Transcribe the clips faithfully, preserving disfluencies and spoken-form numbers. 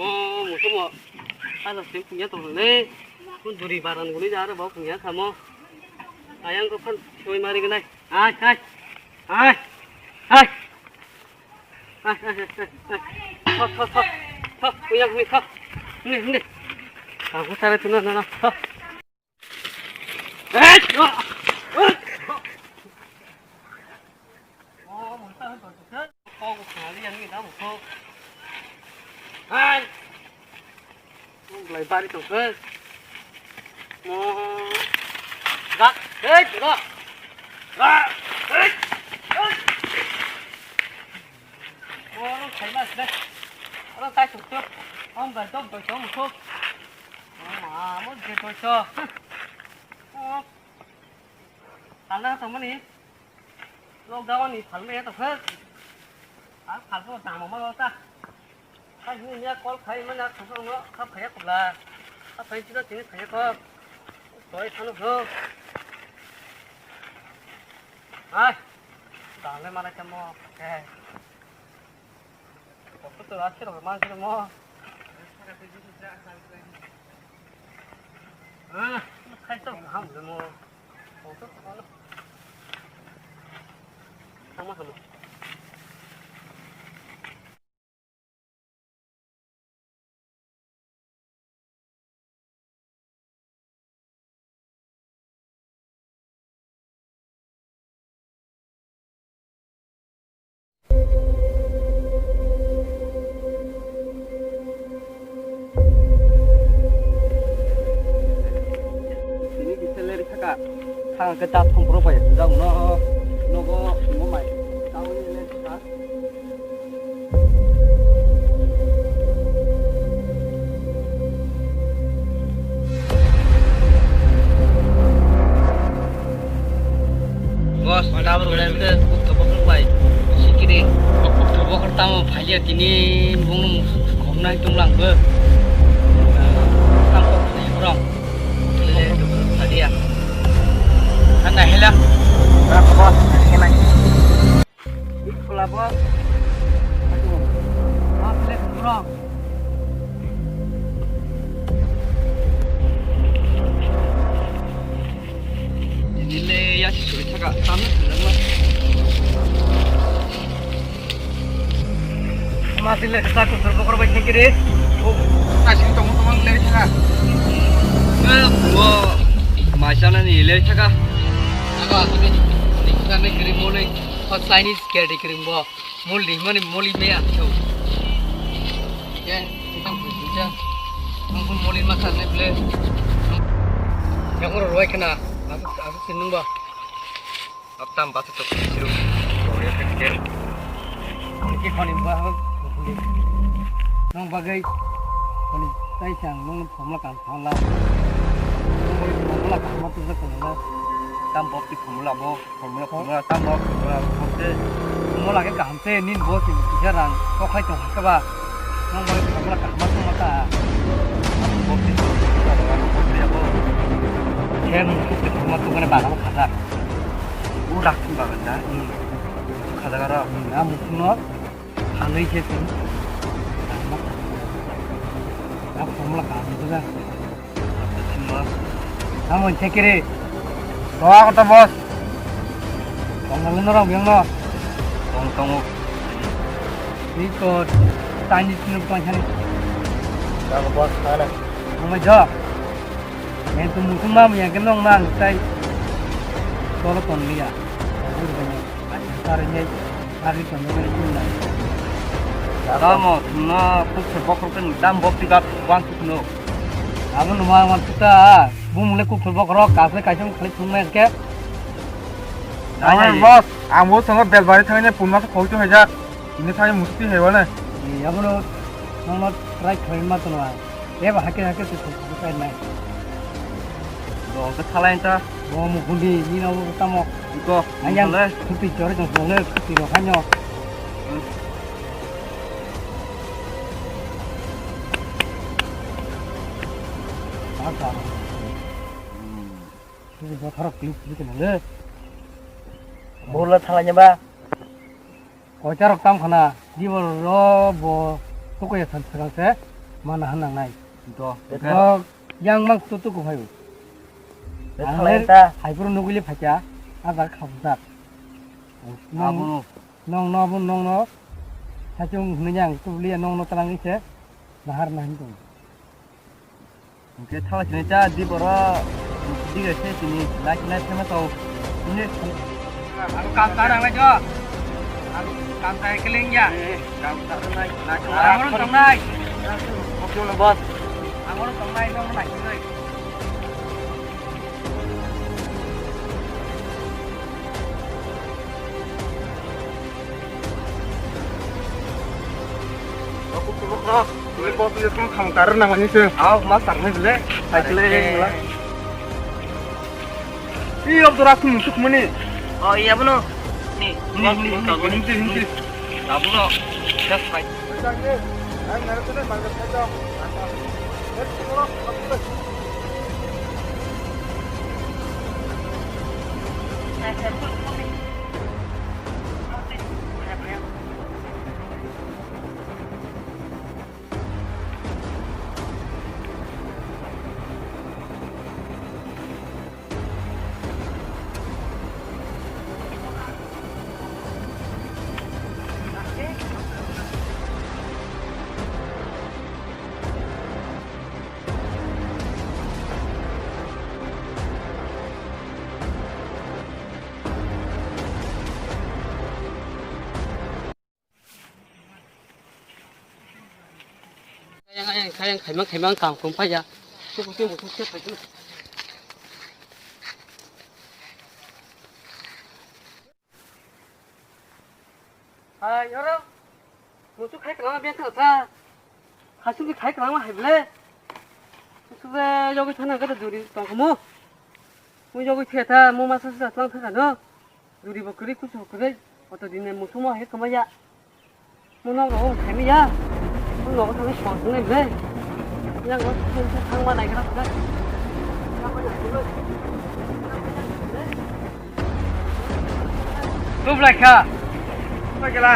Oh, musumo. Ala se punya to le. Kun duri baran guni jare ba punya kamo. Ayang ko phan soi mari gnai. Ai, ai. Ai. Ai. Ai, ai, ai, ai. Thok, thok, thok. Thok, punya guni thok. Ni, ni. Aku sare tu na, na, na. Thok. Ai. Oh. Oh. Hai. Mung belai bari tongkhe. Mo. Gak. Hei, gak. Gak. Hei. Hei. Mo, rong khai mas deh. Rong tai tuk tuk. Om bai dok doi tong tuk. Mo, mo, je doi so. Mo. Tanda tong mani. Lockdown ni phalmaya tongkha. A phalbo damo ma ta. Kha hini ya call khai mana khosong no kha phaya kubla. Kha phai chiro chini phaya ko. Toi phano bro. Ai. Dale mana chamo. Eh. Kok tu asir mana chamo. Ah, khai to ham mo. Tini kisa leri saka, thang ke dat thong pro bai, jang no, nogo, mo mai, tao ni leri saka. Boss, tabur udah ke, kuk tebak bai. Sikiri, kuk tebak tamo phaiya tini, bung kom nai tung lang be. Tam kok ni orang. Lele, tebak phaiya. Kan dah hela. Berapa, Bos? Enak. Ikola bo. Aduh. Maaf, Lek, kurang. Ini le ya si suri thaka, tamu suri thaka. Masih le kita kusur pokor baik kiri. Oh, kasih tong tong le thaka. Eh, wo, macam ni le thaka. Apa sih? Ini kita ni kiri mulai. Hot Chinese kiri kiri bo. Moli, mani moli me a chau. Ye, kita buja. Ang pun moli ma khan ne ble. Yang oro roi kana. Aku, aku sinung ba. Aptam basa tok siru. Roi kan ker. Ki khoni ba ha. Nong bagai. Khoni tai sang nong phomla kan phala. Nong phomla kan ma tu sa kana. Tam bok ti phomla bo. Formula, formula, tamo, formula, formula. Formula ke kaham se, nin bo si kisa rang, kok khai tong khe ba. Nong bo formula kaham ma tong ma ta. Bo si formula, formula, formula, bo. Hem, formula tu kene baga bo khajak. U rak si baga da. Hmm. Khajak aro. Hmm, am no. Hanwi se chwng. Tamo formula kaham ni buja. Tamo chekiri. Toa kota boss. Tong nang no rong yang no. Tong tongo. Ni ko tani sinu tong sani. Tong boss kana. Tong jo. Yang tu mutung mam yang kenong mang tai. Tolo ton liya. Agur banyak. Ajar ni. Agi kono bai kun lai. Tamo thumna kuk se bokhorok ni dam bok tiga wan thukno. Abo numa wan tuta. Bumle kuk se bokhorok kasle kaisa khali thumna ke. Nai, nai, nai, boss, ang bo thangma belbari thangni pulma se khoi to haijak. Ini thangni musti haiwa na. Ni abono nangma try khlai ma tono. Eba hake hake se thok thok kai nai. Bo ke thalai ta. Bo mu hundi ni na bo tamo. Iko. Ayang. Thalai. Khuti chore jong sole khuti ro khanyo. Hmm. Asa. Hmm. Khuti bo tharok klik klik na le. Bola thalai ba. Koicha rok tam khana, di bo ro bo tukuya san swkang se. Mana hanang nai. Do. Bo yang mang tu tu ko phaio. Ang le ta. Hai bro nuguli phaikya. Abar khapjak. Nong, abono. Nong no, abo nong no. Sachung hwnwi yang tu liya nong no talang ise. Nahar nahin tu. Hwnkhe thala sini cha di boro diga se sini lai sini phema tong. Ini. Ang kam ta nang lai jo. Ang kam ta keling ya. Ang oro tong nai. Oke, boss. Ang oro tong nai, nong nai. Aku puluk rok. Ini bos ini pun khang tar nang ini sih. Aw, mas tar nih bele. Hai bele. Iya, betul aku muncuk meni. Oh iya, bener. Nih, nih, nih, nih, nih, nih. Tabu lo. Just like. Ayang, ayang, ayang, khaimang, khaimang, kam kum phaiya. Suku, suku, suku, suku, suku. Hai, oro. Musu khai kwlama beng thang kha. Hasu bi khai kwlama hai ble. Musu be yogwi thana gada duri tong kha mo. Mu yogwi thia tha, mu masa sa tlang thang kha no. Duri bo kwrwi, kusu bo kwrwi. Oto dine musu mo hai kwma ya. Mo nok rok khai mi ya. Mo nok thang song thang le ble. Yang rok thang thang ma nai kha. Tublai kha. Tublai kha.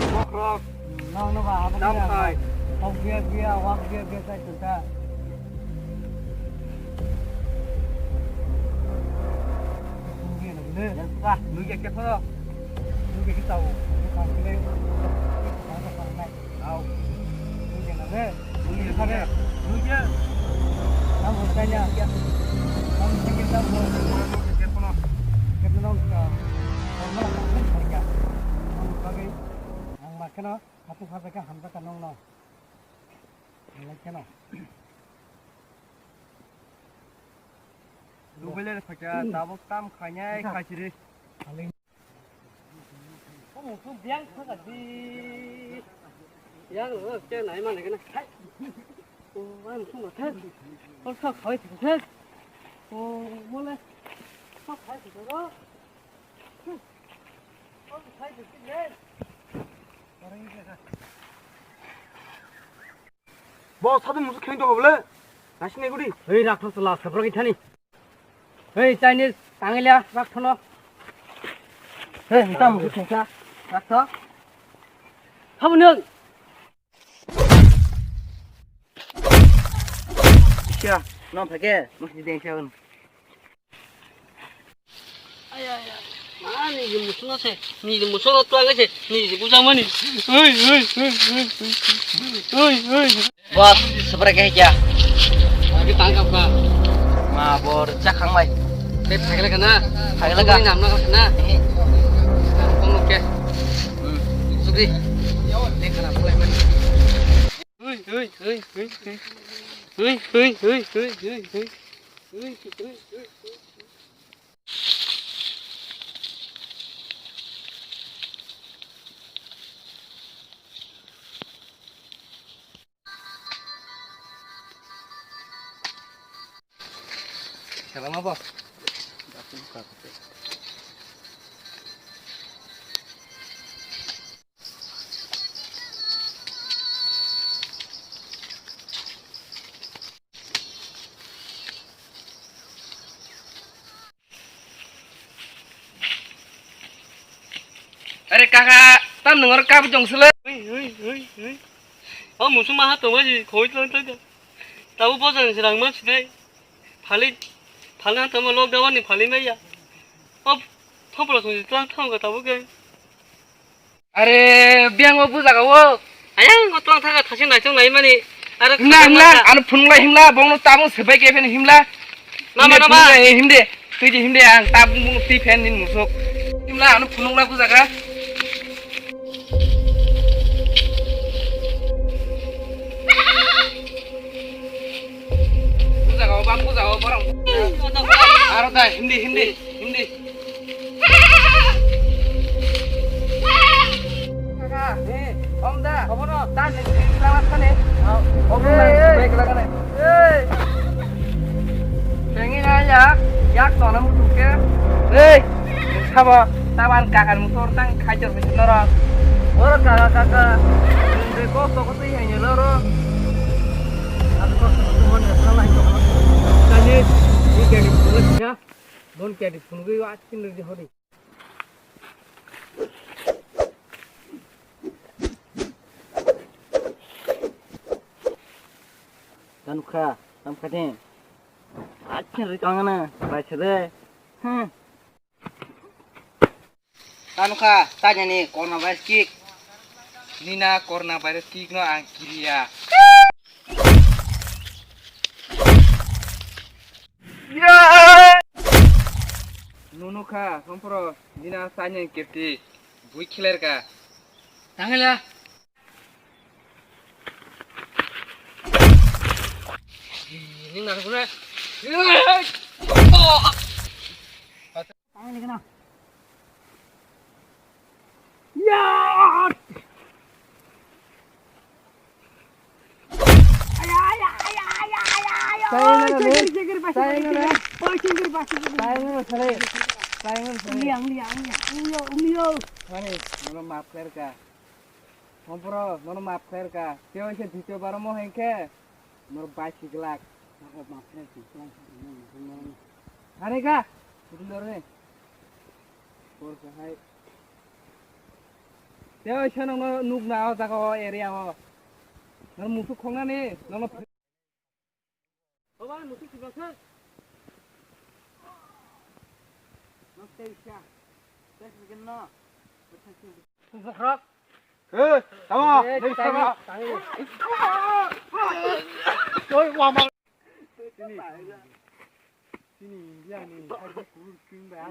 Bokhorok. Nang no ba abo. Nam khai. Hok biya biya, wak biya biya sai tuta. Nui ya khe phoro. Nui ya khe tao. Nui ya khe nai. Au. Nui ya nai. Nui ya khe. Nui ya. Nam bo sai ya. Nam bo sai ya. Khe phoro. Khe phoro ka. Normal ka sai ya. Nam bo sai. Ang ma kheno. Hapu kha kha hamjakha nongno. Belai kheno. Dubai le phakya, tabuk tam khainai khaisiri. Omo tu biang khaka di. Yang lo ke nai mane kana. Hai. O, ang tu ma thas. Ol sa khai thas. O, mole. Sa khai thas ro. Bo sadu musu kheng tongo bole. Nasine gudi. Hei, rakthos la, sabra ki thani. Hei, Chinese, tangila, rakthono. Hei, nta musu kheng kha. Raktho. Habu nung. Siya, non phake, musi deng siya. Ay, ay, ay. Ma, niji musuno se, niji musuno tuang se, niji bujang mani. Oi, oi, oi, oi, oi. Oi, oi. Boss, sabra ke kya? Lagi tangkap ka. Ma, bor, chakhang mai. Be phagla kana? Phagla ka? Nam na kana? Eh. Kono ke? Hmm. Sugri. Dekh na, boleh mani. Oi, oi, oi, oi, oi. Oi, oi, oi, oi, oi, oi. Oi, oi, oi, oi. Salam apa? Kaka, tam nungor kap jong sele. Ui, ui, ui, ui. O musuk maha tongma si khoi tong tong. Tabu bojan si rang ma si dai. Phali, phali na tamo lockdown ni phali maya. O thopla sung si tang thang ka tabu ke. Are, biang o bujaga o. Ayang ko tong thang ka thasi nai tong nai mani. Are himla, himla, ano phunung lai himla, bongno tabung sebai ke phen himla. Nama, himde, nama. Phunung lai, himde, tui di himde, ang tabung bung tui phen nin musuk. Himla, ano phunung lai bujaga. Bujaga o, bang bujaga o, borok. Aro dai, himde, himde. Hindi. Kaka, eh, om da. Obono? Dan ni sini selamat kan eh? Om da, eh, eh, baik lah kan eh? Eh. Pengen aja, yak tona mutu ke. Eh, sabo, taban kakar mutor tang khajar mutu norok. Oro kaka, kaka. Ini kok toko tuh yang nyeloro. Aku kok toko tuh mau nyesel lah itu. Tadi, ini jadi pulang ya. Bon kya di phunugwi wa tin ri hori. Tanukha, tam khatin. Achin ri kangana, bai sede. Hmm. Tanukha, tanya ni corona virus kick. Nina corona virus kick no ang kiriya. Nunu kha, sompro, nina sanya kepti, bui khiler ka. Tangila. Ning nang kuna. Tangila kana. Ya! Mano map kher ka. Sompro, mano map kher ka. Teo se dito baro mo hengke. Mor bai si glak. Map kher si. Hare ka. Dore. Por kahai. Tei oisa nokno nukna o jaga o area o. Nang musuk khongnani nokno. Oba musuk sibasa. Nokte isa. Tes bikin no. Musuk rok. He, tamo, eh, nei tamo, sama. Tamo. Oi, wama. Sini. Sini India ni. Aku kurus king ba.